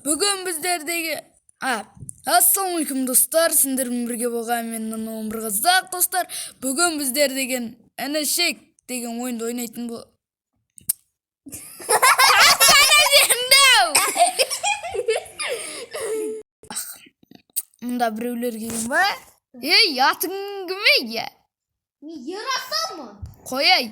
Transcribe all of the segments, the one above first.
Бүгін біздердегі ассалаумағалейкум, достар! Сендермен бірге болған мен, Нұр бір қазақ. Достар, бүгін біздер деген інішек деген ойынды ойнайтын бол. Тастана жеріңді! Мында біреулер келген ба? Ей, атың кім, ей? Мен Ерасылмын. Қояй.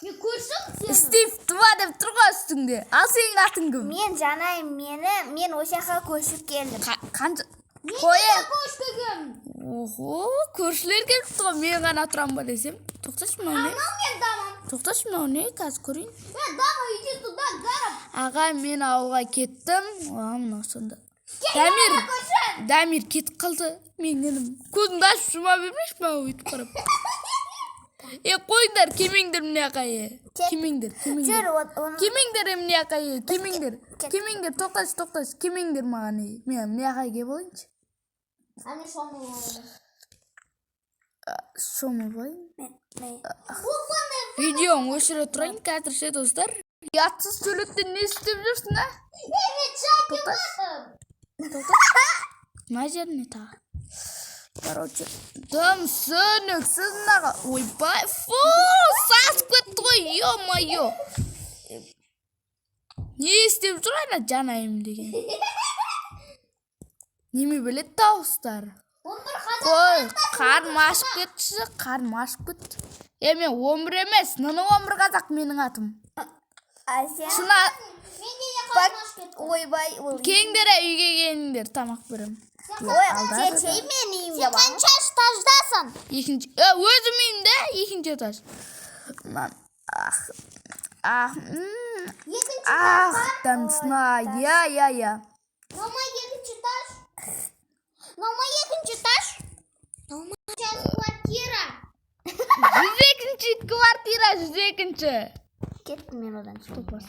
Мен көршім сені. Стив 2 деп тұр ғой үстіңде. Ал сенің атың кім? Мен Жанай, мен осы жаққа көшіп келдім. Қанша Мен қоя де көшіп келгенмін. Охо, көршілер келіпті ғой, мен ғана тұрамын ба десем. Тоқташы, мынау не? Анау мен дамам. Тоқташы, мынау не? Қазір көрейін. Е, дама, иди туда, гарап. Аға, мен ауылға кеттім. А, мынау сонда Дамир. Көрші. Дамир кетіп қалды. Менің інім көзіңді ашып жұма бермеші маған өйтіп қарап. Е, қойыңдар, келмеңдер мына жаққа, е. Келмеңдер, келмеңдер. Жүр, оны Келмеңдер, е, мына жаққа, е, келмеңдер. Кет. Келмеңдер, тоқташы, тоқташы, келмеңдер маған, е. Мен мына жаққа келіп алайыншы. А мен шомылып. Шомылып алайын. Мен Бұл қандай? Видеоны өшіре тұрайын қазір ше, достар. Ұятсыз суреттен не істеп жүрсің, а? Е, мен чай Тоқташы. кепатым. Мына жер не тағы? Короче, дым түсініксіз мынаға. Ойбай, фу, сасып кетті ғой, ё-моё. Не істеп жүр ана Жанайым деген? Неме біледі дауыстары? 11 қазақ. Қой, қарным ашып кетті, қарным ашып кетті. Е, мен 11 емес, Ныны 11 қазақ менің атым. А сен Шына, Менде де қарным ашып кетті. Ойбай, ол келіңдер, е, үйге келіңдер, тамақ беремін. Ой, Алдады. сен мен үйімде Сен бар. қанша этаждасың? Екінші, е, өзім үйімде, екінші этаж. Мынан, ах, ах, Екінші ах, дәмсіна, иә, иә, иә. Мама, екінші этаж. Мама, екінші этаж. Мама, сейчас квартира. 102-ші квартира, 102-ші. Кеттім мен одан. Топас.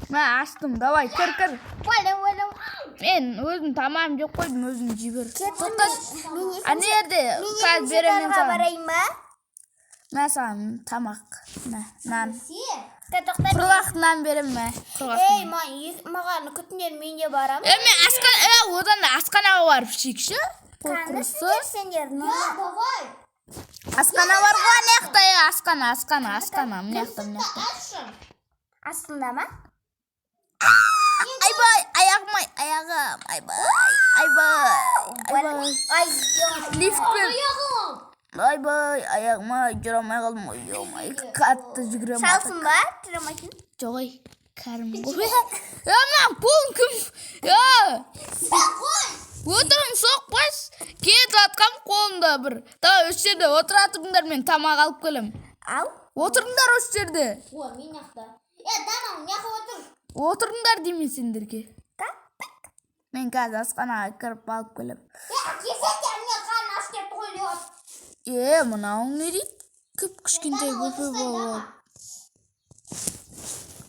Мә, аштым, давай, кір, кір. Оля, оля. Мен өзім тамағым жеп қойдым, өзің жей бер. Кеттім Тоқташы. мен. Мен Ана жерде мен қазір екінші беремін мен этажға саған. барайын ба? Мә, саған тамақ. Мә, нан. Се. Тоқта. Құрғақ нан беремін, мә. Құрғақ. Ей, маған күтіңдер, мен де барамын. Е, мен асхана, е, одан да асханаға барып ішейікші. Қой, Қаны құрысын. сендер, Я, давай. Асхана бар ғой ана жақта, е, асхана, асхана, асхана, мына жақта, мына жақта. Ашшы. Астында ма? Айбай, аяғым, ай, аяғым, айбай, айбай, айбай. Ай, Лифтпен, Аяғым. айбай, аяғым, ай, жүре алмай қалдым ғой, ё-моё, қатты жүгіремін. Шалсың ба? Жүре алмайтын. Жоқ, ай, кәрім ғой. Е, мына қолың кім? Е, Сен қой. отырым соқпашы. Кетіп жатқам қолымда бір. Давай, осы жерде отыра тұрыңдар, мен тамақ алып келемін. Ал. Отырыңдар осы жерде. Ой, мен жақта. Е, дама, мына жаққа отыр. Отырыңдар деймін сендерге. Так. Мен қазір асханаға кіріп алып келемін. Е, келсеңдер, міне, қарным ашып кетті ғой деп. Е, мынауың не дейді? Кіп кішкентай бөпе бала.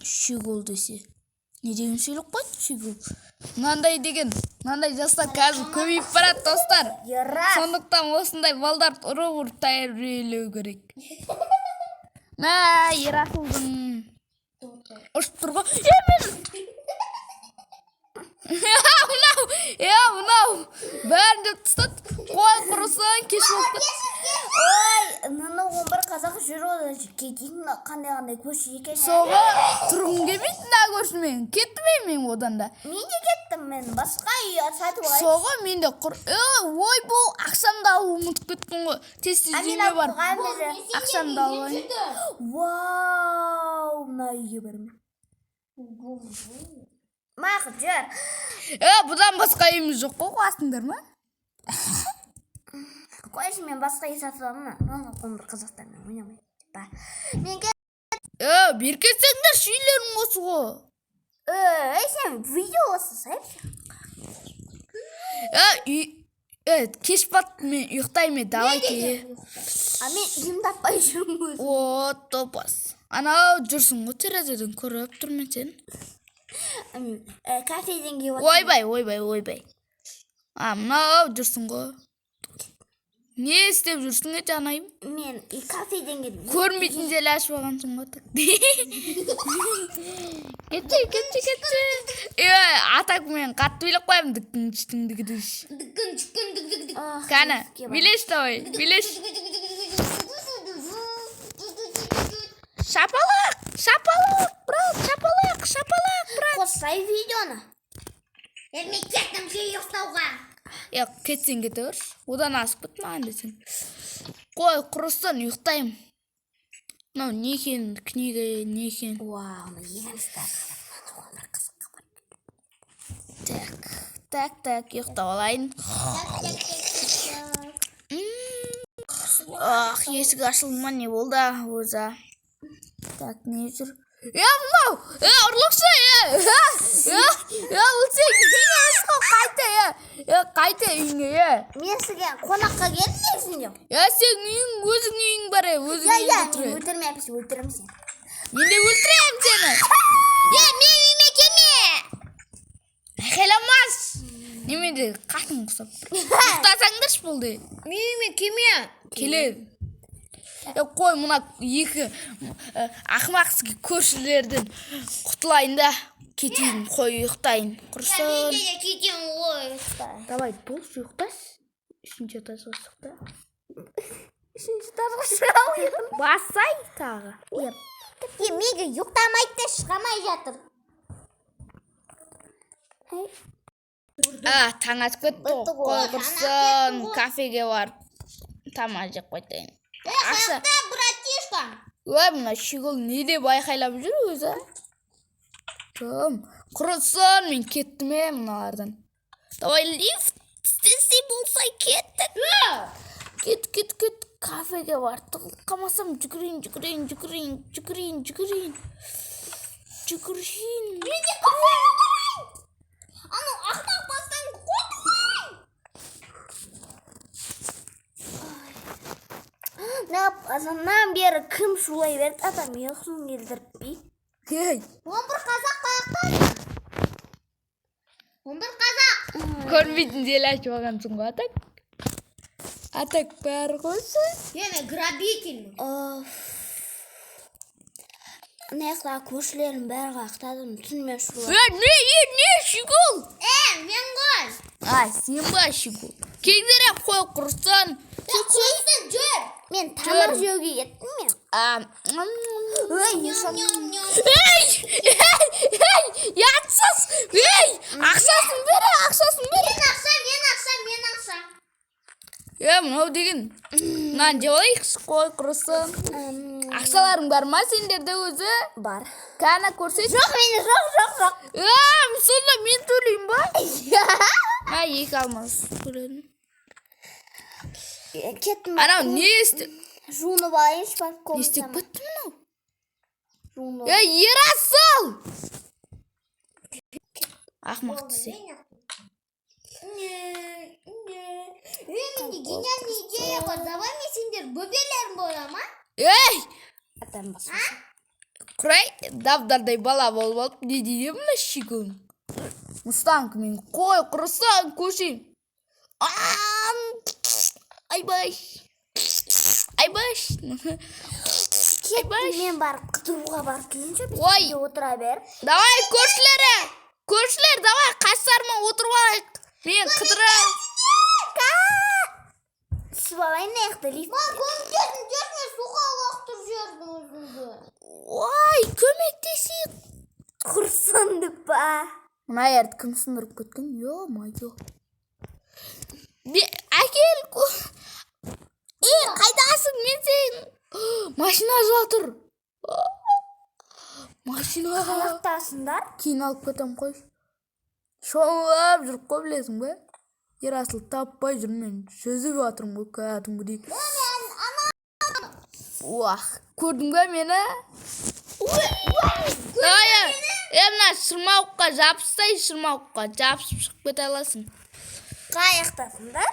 Щегол десе. Не деген сөйлеп қойды щегол? Мынандай деген, мынандай жастар қазір көбейіп барады, достар. Ерас. Сондықтан осындай балдарды ұрып ұрып тәрбиелеу керек. Мә, Ерасылдың ұшып тұр ғой. Е, мен мынау, е, мынау бәрін жеп тастады. Қой, құрысын, кеш болып кетті. Ой, мына 11 қазақ жүр ғой, кетейін, қандай қандай көрші екен. Соғы тұрғым келмейді мына көршімен. Кеттім е мен одан да. Мен де кеттім, мен басқа үй сатып алайын. Соғы мен де құр, е, ойбу, ақшамды алып ұмытып кеттім ғой. Тез тез А мен үйіме алып барып қойғанмын уже. ақшамды алып алайын. Вау, мына үйге бармын. Мақұл, жүр. Е, бұдан басқа үйіміз жоқ қой, қуасыңдар ма? Қойшы, мен басқа үй сатып аламын. Мына 11 қазақтармен ойнамаймын. Ба. Мен Е, бері келсеңдерші, үйлерің осы ғой. Ей, сен видео жасайшы. Е, үй, е, кеш батты, мен ұйықтаймын, давайте. Е. А мен үйімді таппай жүрмін өзім. О, топас. Анау жүрсің ғой, терезеден көріп тұрмын сені. Кафеден келіп. Ойбай, ойбай, ойбай. А, мынау жүрсің ғой. Не істеп жүрсің, е, жанайым? Мен и кафеден келдім. Көрмейтін жел ашып алғансың ғой, так. Кетші, кетші, кетші. Е, атак, мен қатты билеп қоямын. Дікін дік дік. Дікін чүкін дік дік дік. Ах, Кәні, есікке бар. билеш, давай, билеш. Шапалақ, шапалақ, брат, шапалақ, шапалақ, брат. Қоссай видеоны. Е, мен кеттім же ұйықтауға. Е, кетсең, кете берші. Одан асып кет маған десең. Қой, құрысын, ұйықтаймын. Мынау не екен, книга не екен? Вау, мына екінші бір қызық. Так, так, так, ұйықтап алайын. Так, так, так, так. Ах, есік ашылды ма, не болды өзі? Так, не жүр? Е, мынау! Е, ұрлықшы, е! Е, е, ол сен үйіңе емес қой, қайта, е! Е, қайта үйіңе, е! Мен сізге қонаққа келдім негізінде. Е, сен үйің, өзің үйің бар, е, өзің Я, я, үйіңде тұр. мен Е. өлтірмеппіз, өлтіремін сені. Мен де өлтіремін сені! Е, мен үйіме келме. Айқайламас! Неме де қатын құсап. Ұйықтасаңдаршы, болды. Мен үйіме келме. Келеді. Е, қой, мына екі ақымақ көршілерден құтылайын да кетейін, қой, ұйықтайын. Я, мен Құрысын. де кетемін ғой. Давай, болшы, ұйықташы. Үшінші этажға шық та. Үшінші этажға шыға алмаймын. Басай тағы. Е, менге ұйықтамайды да шығамай жатыр. А, таң атып кетті ғой. Бітті ғой, Қой, таң атып құрысын, кетті ғой. кафеге барып тамақ жеп қайтайын. Е, Ақша. қаяқта, братишка? Ой, мына щегол не деп айқайлап жүр өзі? Кім? Құрысын, мен кеттім, е, мыналардан. Давай, лифт істесе болса, кеттік. Кет, кет, кет, кафеге бар. Тығылып қалмасам, жүгірейін, жүгірейін, жүгірейін, жүгірейін, жүгірейін. Жүгірейін. Мен де кафеге барайын. Анау ақымақ бастан қотылайын. Мына азаннан бері кім шулай берді, адам ұйқысын келтіртпей. Ей, 11 қазақ қаяқта? 11 қазақ. көрмейтін жел ашып алғансың ғой, атак. Атак, бәрі қойшы. Е, мен грабительмін. Мына жақта көршілерім бәрі қаяқтады, түнімен шулап. Е, не, е, не, щегол? Е, мен ғой. А, сен ба, щегол? Келіңдер, е, қой, құрысын. Е, құрысын, жүр. Мен тамақ жеуге кеттім мен. А, Ой, ешам. Ням, ням. Ей, ей, ей, ұятсыз! Ей, ақшасын бер, ақшасын бер. Мен ақша, мен ақша, мен ақша. Е, мынау деген. Мынаны жеп алайықшы, қой, құрысын. Ақшаларың бар ма сендерде өзі? Бар. Кәні, көрсетші. Жоқ, менде жоқ, жоқ, жоқ. Е, сонда мен төлеймін ба? А, екі алмаз төледім. Кеттім. Анау не істеп, Жуынып алайыншы барып не істеп комнатама. кетті мынау? Жуынып. Е, Ерасыл! Ақымақ десе. Не, не. Е, менде гениальный идея бар. Давай мен сендер бөпелерің бола ма? Ей! Адам бас. Құрай, дабдардай бала болып алып, не дейді мына щегол? Мустанг мен, қой, құрысын, көшейін. Ам! Айбай! Айбай! Кеттім, мен барып қыдыруға барып келейінші. Біз Ой. үйде отыра беріп. Давай, көршілер! Көршілер, давай, қастарыма отырып алайық. Мен қыдырам. Түсіп алайын мына жақта лифт. Маған көмектесін, мен суға лақтырып жібердім өзімді. Ой, көмектесейік. Құрсын деп па. Мына жерді кім сындырып кеткен? Ё-моё. Әкел. Е, қайдасың? Мен сен. Машина жатыр. Машина. Қаяқтасыңдар? Кейін алып кетемін, қой. Шомылып жүріп қой, білесің бе? Ерасыл таппай жүр, мен жүзіп жатырмын ғой кәдімгідей. Уах, көрдің бе мені? Давай, е, мына шырмауыққа жабыссай, шырмауыққа жабысып шығып кете аласың. Қаяқтасыңдар?